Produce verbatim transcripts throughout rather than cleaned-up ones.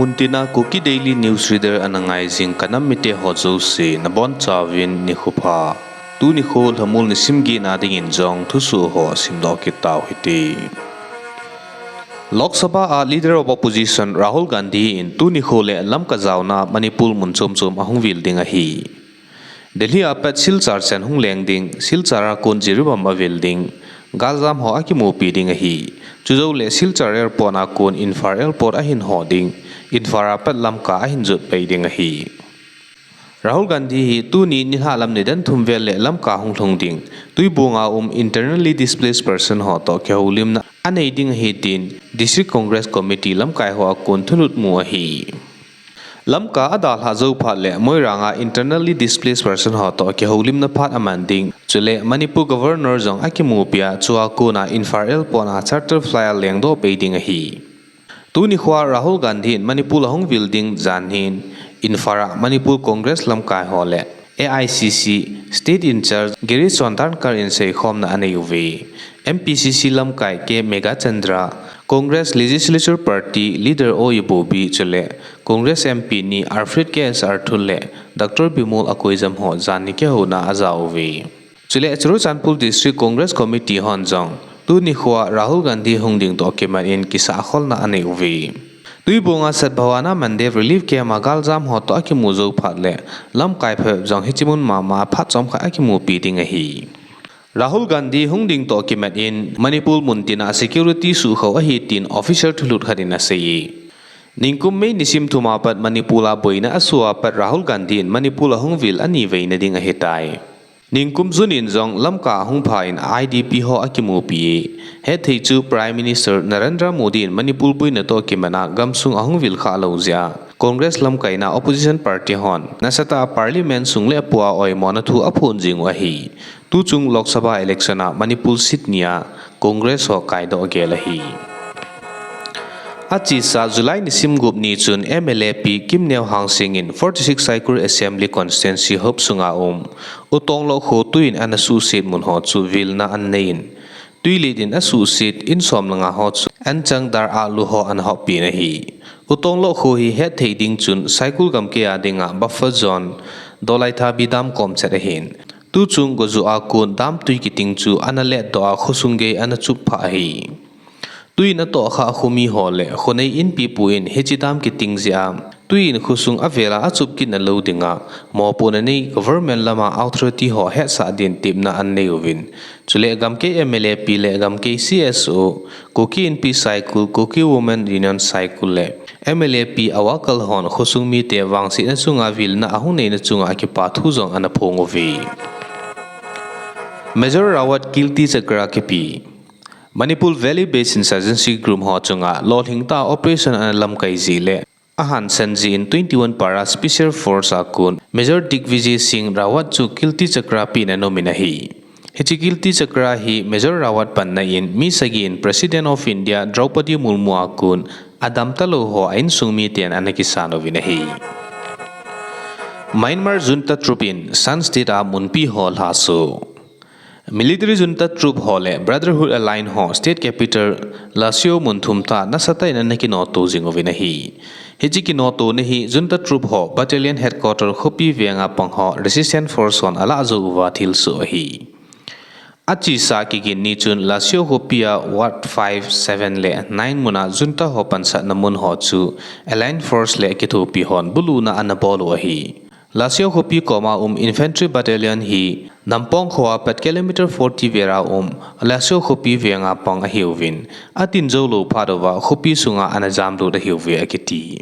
Muntina Kuki Daily News Reader ana ngai jing kanam mite ho jouse, nabonchauvin nikho pha. Tuni kho Lhamul nisim get na dingin jong thusoh ho simdoh kit tau hite. Lok Sabha a Leader of Opposition Rahul Gandhi in tuni kho le Lamka jaona Manipur mun chom chom ahung vil ding ahi. Delhi a pat Silchar chan hung leng ding, Silchar a kon Jiribam avil ding, galjam ho akimupi ding ahi. Chujou le Silchar Airport a kon Imphal Airport ahin ho ding, Imphal a pat Lamka ahin jot pai ding ahi. Rahul Gandhi hi tuni nilhah lam nidan thum vel le Lamka hung lhung ding, Tuibong a um internally displaced person ho toh kihoulimna anei ding ahi tin District Congress Committee lamkai ho a kon thulut mu ahi. Lamka adalhah jou phat le Moirang a internally displaced person ho toh kihoulimna phat aman ding, chule Manipur Governor jong akimupi a, chua kon a Imphal Airport a charter flight a lengdoh pai ding ahi. Tuni kho Rahul Gandhi in Manipur ahung vil ding jan hin, Imphal a Manipur Congress lamkai ho le A I C C State in-charge Girish Chodankerla in seikhomna anei uve. M P C C lamkai K Meghachandra, Congress Legislature Party Leader O Ibobi chule Congress M P ni Alfred K S Arthur le Doctor Bimol Akoijam ho jan ni kihouna ajao uve. Chule Churachandpur District Congress Committee hon jong tuni kho Rahul Gandhi hung ding toh kimat in kisah kholna anei uve. Tuibong a Sadbhavana Mandir Relief Camp a galjam ho toh akimu jou phat le lamkai phabep jong hiche mun mama a phat chomkhat akimupi ding ahi. Rahul Gandhi hung ding toh kimat in Manipur muntina security suhkhou ahi tin official thulut khat in asei e. Nikum May nisim thum a pat Manipur a boina asoh a pat Rahul Gandhi in Manipur ahung vil aniveina ding ahitai. Nikum June in jong Lamka ahung pha in I D P ho akimupi e. Hetthei chu Prime Minister Narendra Modi in Manipur boina toh kimat a gamsung ahung vil khah lou jeh a Congress lamkaina opposition party hon nasatah a Parliament sung le apu a oimona thu aphon jing u ahi. Tuchung Lok Sabha election a Manipur seat ni a Congress ho kaidoh gel ahi. Achesa July nisim gup ni chun M L A pi Kimneo Hangsing in forty-six Saikul Assembly Constituency hop sunga um Utonglo kho tui in ana suhset mun ho chu vilna ananei in, twilet in asuhset in som le nga ho chu anchang dar a lu ho ana hoppeh in ahi. Utonglo kho hi hetthei ding chun Saikul gamkai a dinga buffer zone, Dolaithabi dam kom chet ahin, tuchung gojuh a kon dam tui kiting chu ana letdoh a khosung gei ana chup phah ahi. Tui in atohkhah khomi ho le khonei inpipu in hiche dam kiting jeh a tui in khosung avel a achup kit nalou dinga mopohna nei government lama authority ho hetsah din tepna ananei uvin, chule gamkai M L A pi le gamkai C S O, Kuki Inpi Saikul, Kuki Women Union Saikul le M L A pi Awakal hon khosung mite vangsetna chunga vilna ahung neina chunga kipa thu jong ana phong uve. Major Rawat Kirti Chakra kipe. Manipur Valley Based Insurgency Group ho chunga lolhing tah a operation ana lamkai jeh le ahansan jeh in twenty-one Para Special Force a kon Major Digvijay Singh Rawat chu Kirti Chakra pehna ana um in ahi. Hiche Kirti Chakra hi Major Rawat panna in mi sagi in President of India Draupadi Murmu a kon adam talou ho a insung miten ana kisan uvin ahi. Myanmar junta troop in Shan State a munpi ho lhaso. Military junta troop ho le Brotherhood Alliance ho state capital Lashio mun thum tah nasatah in ana kinoto jing uvin ahi. Hiche kinotona hi junta troop ho battalion headquarter khopi venga pang ho resistance force hon alah jou uva thilsoh ahi. Achesa Kiginni chun Lashio khopi a Ward five, seven le nine mun a junta ho pansatna mun ho chu Allied Force le kithopi hon buluna ana bol u ahi. Lashio khopi koma um infantry battalion hi Nampong kho a pat kilometer forty vel a um Lashio khopi venga pang ahiuvin, atin jou lou phat uva khopi sunga ana jamlut ahiuve akiti.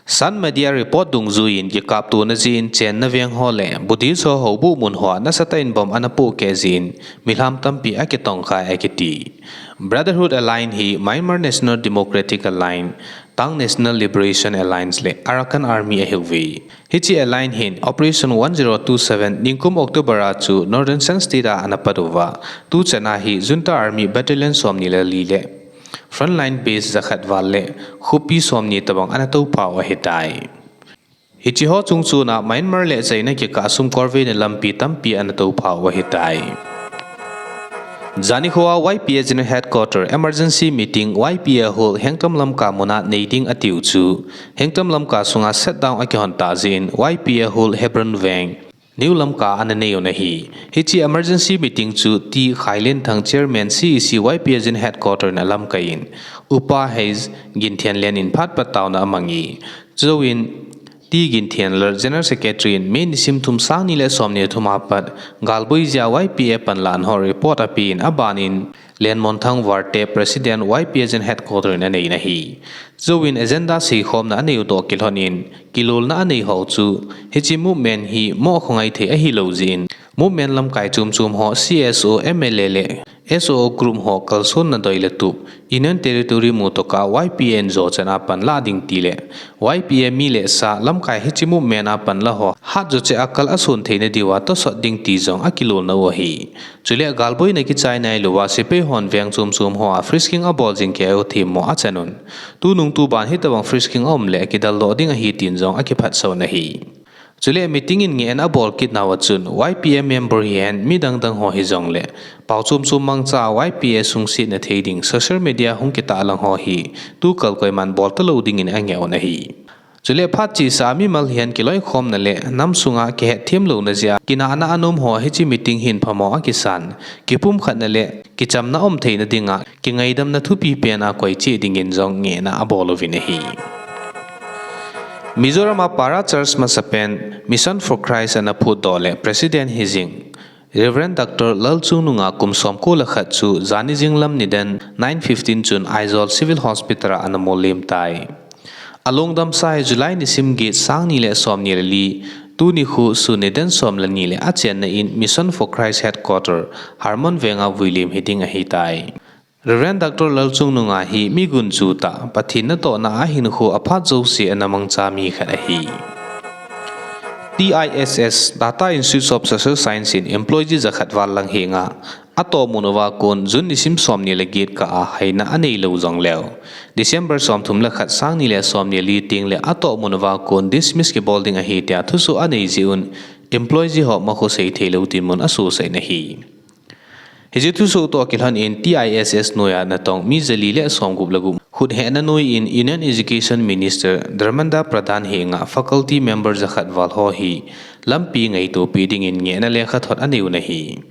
Shan media report dungjuiyin kikaptona jeh in chenna veng ho le Buddhist ho houbuh mun hoa nasatah in bomb ana pohkeh jeh in milham tampi akitongkhai akiti. Brotherhood Alliance hi Myanmar National Democratic Alliance, Ta'ang National Liberation Alliance le Arakan Army ahiuve. Hiche alliance hin Operation one zero two seven nikum October a chu Northern Shan State a ana pat uva, tuchan a hi Junta Army Battalion somni le li le Frontline Base jakhat val le khopi somni tobang ana toupha u ahitai. Hiche ho chungchon a Myanmar le China kikah sumkolveina lampi tampi ana toupha u ahitai. Janikhoa Y P A General Headquarter Emergency Meeting Y P A Hall Hengtam Lamka muna nei ding atiu chu, Hengtam Lamka sunga shutdown akihon tah jeh in Y P A Hall Hebron Veng, New Lamka ana nei u ahi. Hiche emergency meeting chu T Khailenthang Chairman C E C Y P A General Headquarter in alamkai in, Upa H Ginthianlen in phat phat taona amang e. Chujouvin T Ginthianlal General Secretary in May nisim thum sang ni le som ni le thum a pat, galboi jeh a Y P A panlah ho report apen aban in, Lenmonthang Varte President Y P A General Headquarter in anei ahi. Chujouvin agenda seikhomna anei u toh kilhon in, kilolna anei ho chu, hiche movement hi mo khongai thei ahilou jeh in, movement lamkai chom chom ho C S O, M L A le S O O group ho kalsonna doi le tup, Union Territory mu toh kah Y P A in jo chan a panla ding ti le Y P A mi le sa lamkai hiche movement a panla ho hat jo cheh a kal ason theina diuva tosot ding ti jong akilolna u ahi. Chule galboina kichai nailouva sepai hon veng chom chom hoa frisking abol jing kei u themmo achan un. Tunung tuban hitobang frisking aum le kidaldoh ding ahi tin jong akiphatsah u ahi. Chule meeting in ngehna abol kit nauva chun Y P A member hihen midang dang ho hijongle pao chom chom mangcha a Y P A sungsetna thei ding social media hung kitahlang ho hi tukal koiman bol talou dingin angeh u ahi. Chule phat chesa a mimal hihen kiloikhomna le nam sunga kihetthem louna jeh a kinahna anom ho hiche meeting hin phamo akisan, kipumkhatna le kichamna aum theina dinga kingaidamna thupi pen a koi cheh dingin jong ngehna abol uvin ahi. Mizoram a Para Church masapen Mission for Christ ana phutdoh le President hijing Reverend Doctor Lalchungnunga kum somko le khat chu jani jinglam nidan nine fifteen chun Aizawl Civil Hospital a ana mollim tai. Alungdamsa hi July nisim get, sang ni le som ni le li, tuni khu sun nidan som le ni le achenna in Mission for Christ Headquarter, Harmon Veng a vuilim hiding ahitai. Reverend Doctor Lalchungnunga hi mi gunchu tah, Pathen natohna a hinkho aphat jouse ana mangcha mi khat ahi. T I S S, Tata Institute of Social Science in employee jakhat val lang henga atohmun uva kon June nisim som ni le get kah a haina aneilou jongleu, December somthum le khat, sang ni le som ni le li tengle atohmun uva kon dismiss kibol ding ahi tia thusoh anei jeh un employee ho makho sei theilou dinmun asosah in ahi. Hiche thusoh toh kilhon in T I S S noiya natong mi jali le somgup le gup khut hehna noi in Union Education Minister Dharmendra Pradhan henga faculty member jakhat val ho hi lampi ngaitopi dingin ngehna lekhathot anei u ahi.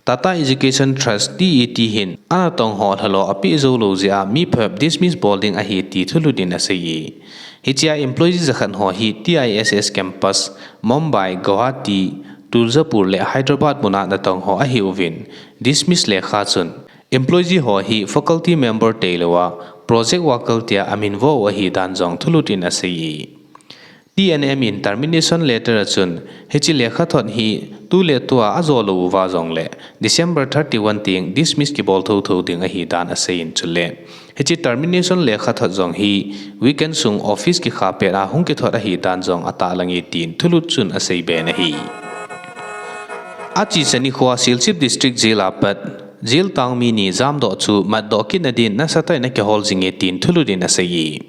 Tata Education Trust, T E T hin anatong ho lhalo apeh joulou jeh a mi phep dismiss bol ding ahi ti thulhut in asei e. Hichea employee jakhat ho hi T I S S campus, Mumbai, Guwahati, Tuljapur le Hyderabad muna natong ho ahiuvin, dismiss lekha chun employee ho hi faculty member teilouva project worker tia amin vo u ahidan jong thulhut in asei e. T N M in termination letter a chun hiche lekhathot hi tuletua ajolou uva jongle December thirty-one teng dismiss kibol thotho ding ahidan asei in, chule hiche termination lekhathot jong hi weekend sung office kikha pet a hung kithot ahidan jong atahlang e tin thulhut chun aseibe in ahi. Achesa nikhoa Silchar District Jail a pat jail tang mi ni jamdoh chu matdoh kitna din nasatah in akihol jing e tin thulhut in asei e.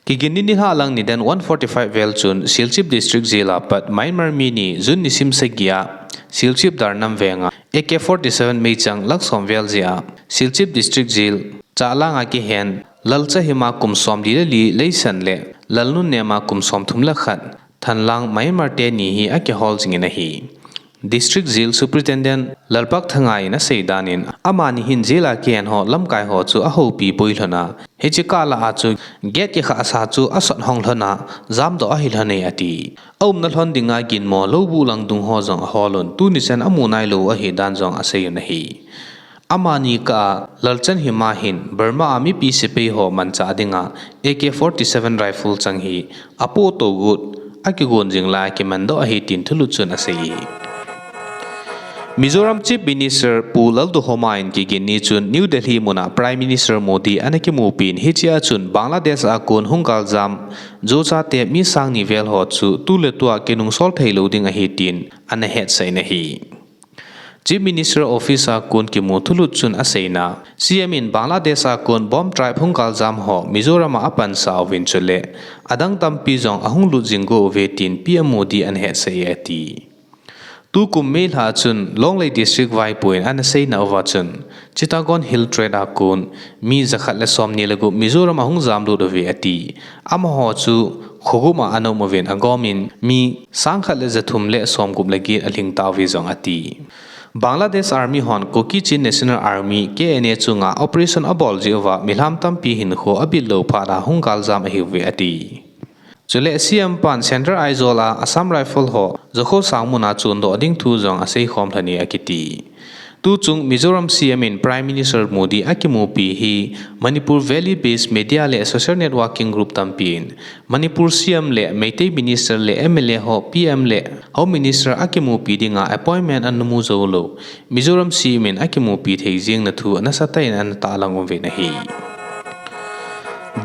Kiginni nilhah lang nidan one forty-five vel chun Silchar District Jail a pat Myanmar mi ni June nisim sagi a Silchar Darnam venga A K forty-seven meichang lakh som vel jeh a Silchar District Jail chahlanga kihen Lalcha Hima kum somli le li Leisan le Lalnunnema kum somthum le khat Thanlang Myanmar teni hi akihol jingin ahi. District Jail Superintendent Lalpakthanga in aseidan in, amani hin jail a kihen ho lamkai ho chu ahoupi boi lhona, hiche kah lah a chu gate kikhahsa chu asot hong lhona, jamdoh ahi lhon e ati. Aumna lhon dinga ginmo lou buh langdung ho jong ahol un, tuni chan amu nailou ahidan jong asei un ahi. Amani kah a Lalchan Hima hin Burma a mipi sepai ho manchah dinga A K forty-seven rifle chang hi apohtou got akigon jing lai a kimandoh ahi tin thulhut chun asei e. Mizoram Chief Minister Pu Lalduhoma in kiginni chun New Delhi muna Prime Minister Modi ana kimupin, hichea chun Bangladesh a kon hung galjam jochate mi sang ni vel ho chu tuletua kinungsol theilou ding ahi tin ana hetsah in ahi. Chief Minister Office a kon kimu thulhut chun aseina, C M in Bangladesh a kon Bom tribe hung galjam ho Mizoram a apansah uvin chule adang tampi jong ahung lut jing go uve tin P M Modi ana hetsah e ati. Tukum May lha chun Longlei District vaipo in ana seina uva chun, Chittagong Hill Tracts a kon mi jakhat le somni le gup Mizoram ahung jamlut uve ati. Amaho chu khogup a ana um uvin agomin mi sangkhat le jathum le somgup le get alhing tauve jong ati. Bangladesh Army hon Kuki Chin National Army, K N A chunga operation abol jeh uva milham tampi hinkho abitlou phat a hung galjam ahiuve ati. Chule C M pan Central Aizawl a Assam Rifle ho Zokhosang mun a chondoh ding thu jong aseikhom lhon e akiti. Tuchung Mizoram C M in Prime Minister Modi akimupi hi Manipur Valley Based Media le Social Networking Group tampi in Manipur C M le Meitei Minister le M L A ho P M le Home Minister akimupi dinga appointment anamu joulou Mizoram C M in akimupi thei jengna thu anasatah in anatahlang uvin ahi.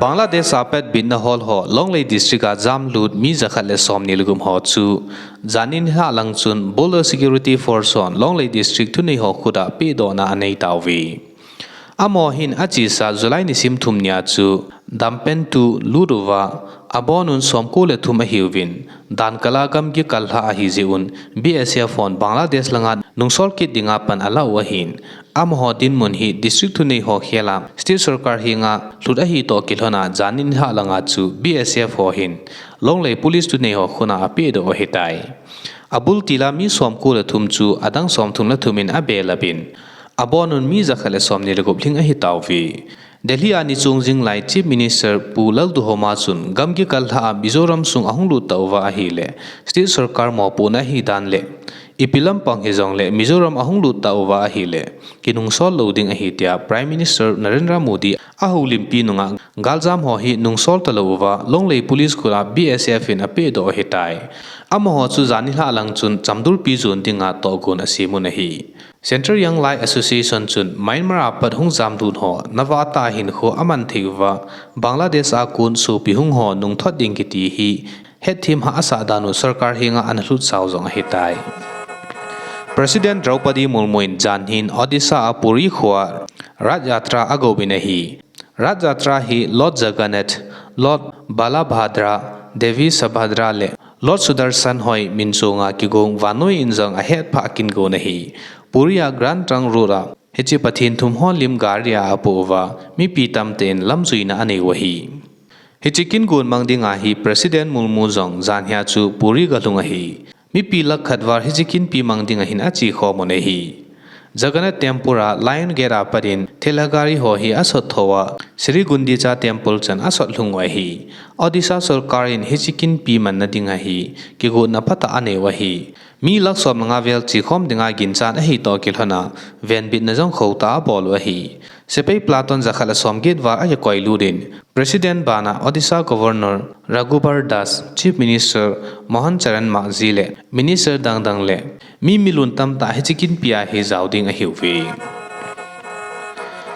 Bangladesh a pat bitna hol ho Longlei District a jamlut mi jakhat le somni le gup ho chu jan nilhah lang chun Border Security Force hon Longlei District thunei ho khut a pehdohna anei tauve. Amaho hin achesa July nisim thum nia chu dampen tu lut uva abonun somko le thum ahiuvin, dankal a gamgi kal lhah ahijeh un B S F hon Bangladesh langa nungsol kit dinga pan alah u ahin, amaho dinmun hi district thunei ho khel a state sorkar henga lhut ahi toh kilhon a jan nilhah langa chu B S F ho hin Longlei Police thunei ho khut a apehdoh u ahitai. Abul til a mi somko le thum chu adang somthum le thum in abelap in, abonun mi jakhat le somni le gup lhing ahitauve. Delhi a nichung jinglai Chief Minister Pu Lalduhoma chun gamgi kal lhah a Mizoram sung ahung lut tauva ahile state sorkar mopohna ahidan le ipi lampang hijongle Mizoram ahung lut tauva ahile kinungsol lou ding ahi tia Prime Minister Narendra Modi ahoulimpi nunga galjam ho hi nungsol talou uva Longlei Police khut a B S F in apehdoh u ahitai. Amaho chu jan nilhah lang chun chamdulpi jon dinga tohgon asemun ahi. Central Young Lai Association chun Myanmar a pat hung jamlut ho navah tah a hinkho aman thei uva Bangladesh a kon sopi hung ho nungthot ding kiti hi hetthem hah asah dan u sorkar henga analhutsau jong ahitai. President Draupadi Murmu in janhin Odisha a Puri khoa Rath Yatra agouvin ahi. Rath Yatra hi Lord Jagannath, Lord Balabhadra, Devi Subhadra le Lord Sudarshan hoi minchonga kigong vannoi in jong ahetphah kingon ahi. Puri a Grand Trunk Road a hiche Pathen thum hon lim gari a apoh uva mipi tamtah in lamjuina aneiu ahi. Hiche kingon mang dinga hi President Murmu jong janhia chu Puri galhung ahi. Mipi lakh khat val hiche kinpi mang dinga hin achekhom un ahi. Jagannath Temple a Lion Gate a pat in thela gari ho hi asot thou a, Sri Gundicha Temple chan asot lhung u ahi. Odisha sorkar in hiche kinpi manna dinga hi kigotna phatah aneiu ahi. Mi lakh som le nga vel chekhom dinga ginchat ahi toh kilhon a, venbitna jong khotah a abol u ahi. Sepai platoon jakhat le somget val akikoilut in, President bana Odisha Governor Raghubar Das, Chief Minister Mohan Charan Majhi le Minister dangdang le mi milun tamtah hiche kinpi a hi jao ding ahiuve.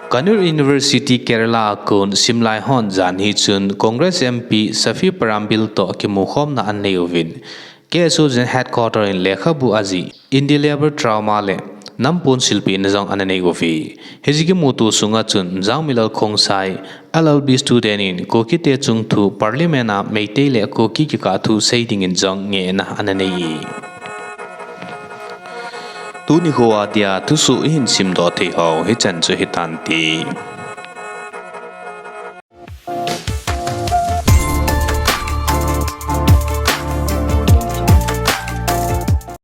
Kannur University Kerala a kon simlai hon janhi chun Congress M P Shafi Parambil toh kimukhomna anei uvin, K S O General Headquarter in lekhabu ajih, Indelible Trauma le nampon silpehna jong ananei uve. Hiche kimuto sunga chun Jangmilal Khongsai, L L B student in Kukite chungthu Parliament a Meitei le Kuki kikah thu sei dingin jong ngehna ananei e. Tuni khoa dia thusoh ihin simdoh thei ho hichan chu hitante.